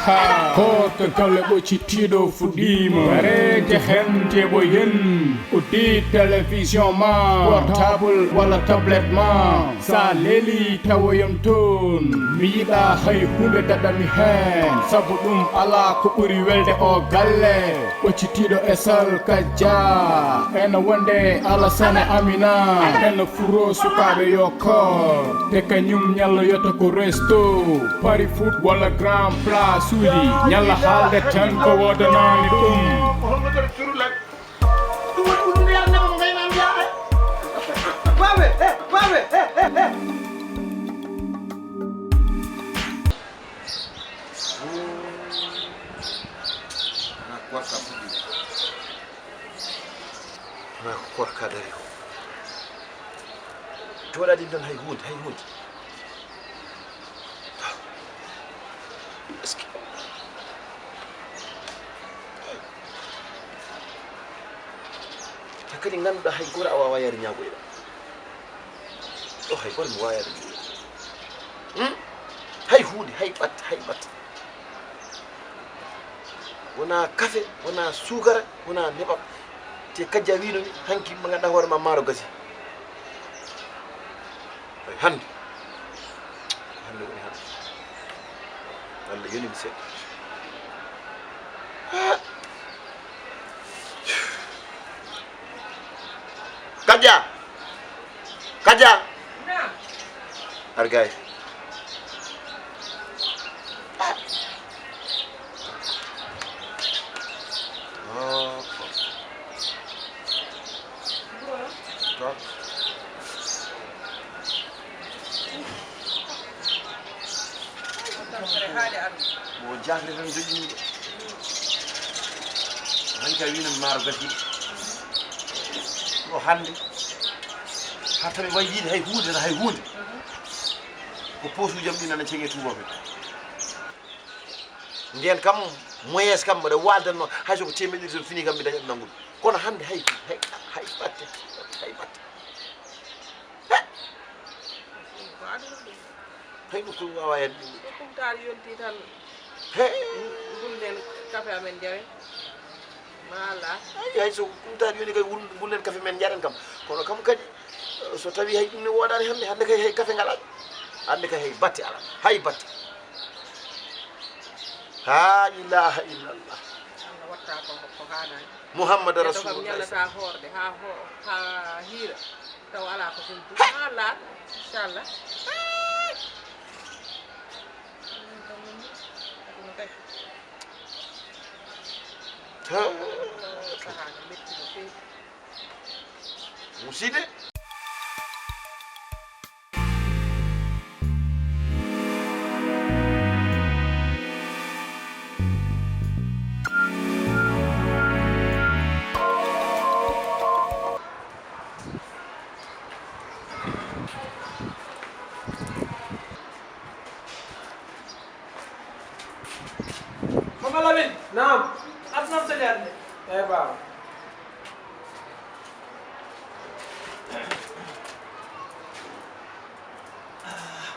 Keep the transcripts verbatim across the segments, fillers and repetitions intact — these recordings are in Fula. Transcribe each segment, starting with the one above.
Haa ko to galle ɓoccitiiɗo fuɗɗiima. Wareede heen teɓo yen. Uddi télévision ma, portable walla tablette ma. Sa leeli tawoyam toon. Mi yiɗa hay huunde daɗami heen. Sabu ɗum alaa ko ɓuri welde o galle. Ɓoccitiiɗo e Sal Kajja. Ena wonde Alasane Amina. Ena furo sukaaɓe yo koor. Te kañum ñalloyata ko resto. Pari foot walla grand place uji. Ñalla haalde tan ko woodanaani ɗum. Jooɗaade ɗin tan hay huunde, hay huunde. Est-ce que, te kadi ngannduɗaa hay gooto a waawaa yaade ñaagoyɗaa. Ɗo hay gooto mi waawaa yaade juuɗe. Hmm? Hay huunde, hay ɓatte, hay ɓatte. Wonaa kafe, wonaa suukara, wonaa neɓam. Te Kajja wiino mi, hanki ma ngannduɗaa hoore ma maaro gasi. Ay, hannde. Hannde woni hannde. Allah yoni mi seeɗa. Ah. Kajja! Kajja! Naam. Ar gay. Ah. Mo jaafre tan joƴƴiniiɗo. Hanki a wiino mi maaro gasiiɗo. Ɗo hannde. Hatta mi wayi yiide hay huunde, hay huunde. Ko posuuji am ɗi nana ceŋe tuubaaɓe. Ndeen kam, moyees kam, mbaɗa waaldanno, hay so ko teemedde ɗiɗi tan fini kam, mi dañat nanngol. Kono hannde hay, hay, hay batte, hay batte. He! Hay ɗum ko waawaa yande ɗum. Ko kumtaari yonti tan. He! Ngulnen kafe amen njaren. Machallah. Ay, hay so kumtaari yoni kay wul-, ngulnen kafe men njaren kam. Kono kam kadi, so tawi hay ɗum ne woodaani hannde, hannde kay hay kafe ngalaa. Hannde kay hay batte alaa. Hay batte. La ilaha illallah. Allah watta ko, ko haanaani. Muhammad Neɗɗo kam Rasulullah. Ñallata hoorde haa ho-, haa hiira. Taw alaa ko ɗum. Haa laaɓa, inchallah. Ɗum kay. Haa. Sahaa no metti no feewi. Musidɓe. Mama Lamin. Naam. Aduna am sali hannde. Eyi, baaba.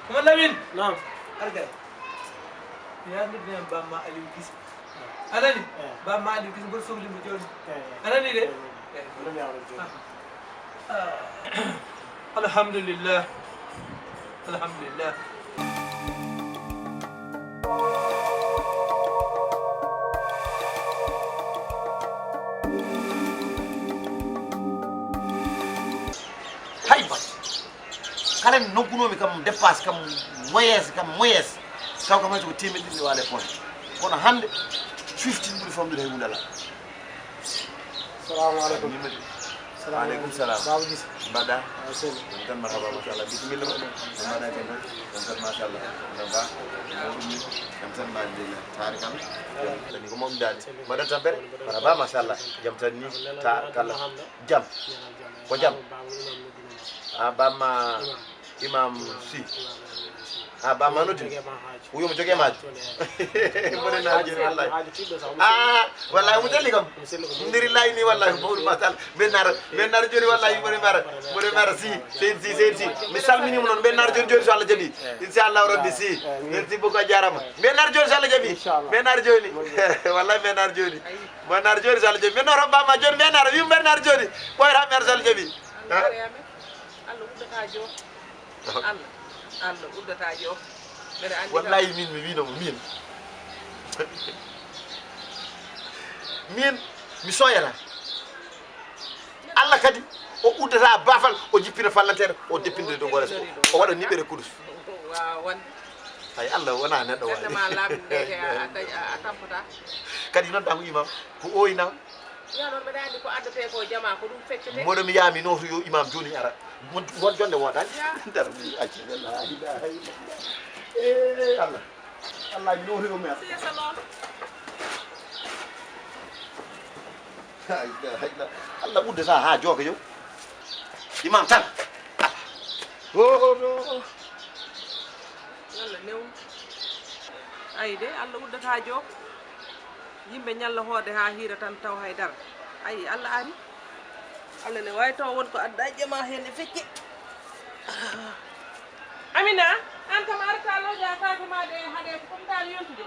Mama Lamin. Naam. Ar gay. Mi yaarnirde en bamma Aliou Gise. A nani? Eh. Bamma Aliou Gise, mboɗo sohli mo jooni. Eh, eh. A nani de? Eh, eh. Eh. Mboɗo mi yaarnirde jooni. Ah. Ah. Alhamdulillah. Alhamdulillah. Hay batte. Kala nokkunoomi kam dépasse kam moyes kam moyes. Taw kam hay so ko teemeɗɗe ɗiɗi waale poche. Kono hannde fifteen ɓuri famɗude hay huunde alaa. Salamu aleykum. Salamu aleykum. Waaleykum salam. Baba Gise. Mbaɗa? Ah, seydi. Jam tan, marhaba, machallah. Bisimilla ma. No mbaɗa jam tan? Jam tan, machallah. No ba? No ɗum ni? Jam tan, machallah. Taari kam. Jam tan ni ko mawɗo daade. Mbaɗa tampere? Marhaba, machallah. Jam tan ni. Ta kala. Jam. Ko jam. Ah, bamma Imam Sy. A ba ma noddi. Joge ma haaju. Wuyo mo joge ma haaju. Mboɗo naar jooni wallahi. Haaju tiɗɗo sa. Ah, wallahi mo selli kam. Ndiri lay ni wallahi mawɗo ma sal. Mbeɗa naar, mbeɗa naar jooni wallahi mboɗo naar. Mboɗo naar si. Seydi si, seydi si. Mi salmini mo noon mbeɗa naar jooni jooni so Allah jaɓi. Inchallahu rabbi si. Merci beaucoup a jarama. Mbeɗa naar jooni so Allah jaɓi. Mbeɗa naar jooni. Wallahi mbeɗa naar jooni. Mbeɗa naar jooni so Allah jaɓi. Mbeɗa naar hoɓɓa ma jooni mbeɗa naar wiimi mbeɗa naar jooni. Ɓoyata mi ar so Allah jaɓi. Allah uddata joom. Allah, Allah uddata joom. Mbeɗa anndi kam. Wallahi min mi wiino mo min. Min mi soyata. Allah kadi o uddata bafal o jippina fallantere o deppindiri dow hoore o waɗa niɓere kudus. Waaw wonde. Ay Allah wona neɗɗo waɗi. Ɓernde ma laaɓi nde a tampata. Kadi noon ɗam imam ko oynam. Yo noon mbeɗa anndi ko addetee ko jama ko ɗum feccete. Mboɗo mi yaami noon to yo imam jooni ara. Mon won jonde wodani. Dar mi acci la ilaha illallah. Eh Allah. Allah mi noon to yo mer. Sesa noon. Hay hay. Allah uddata ha jooka yow. Imam tan. Oh oh. Allah newnu. Ayi de Allah uddata jook. Yimɓe ñalla hoode haa hiira tan taw hay dara. Ayi Allah ari. Allah ne wawi taw won ko adda jama heen e fekke. Amina, an kam arata looƴa kaake ma ɗe haɗe ko ɗum dal yontude.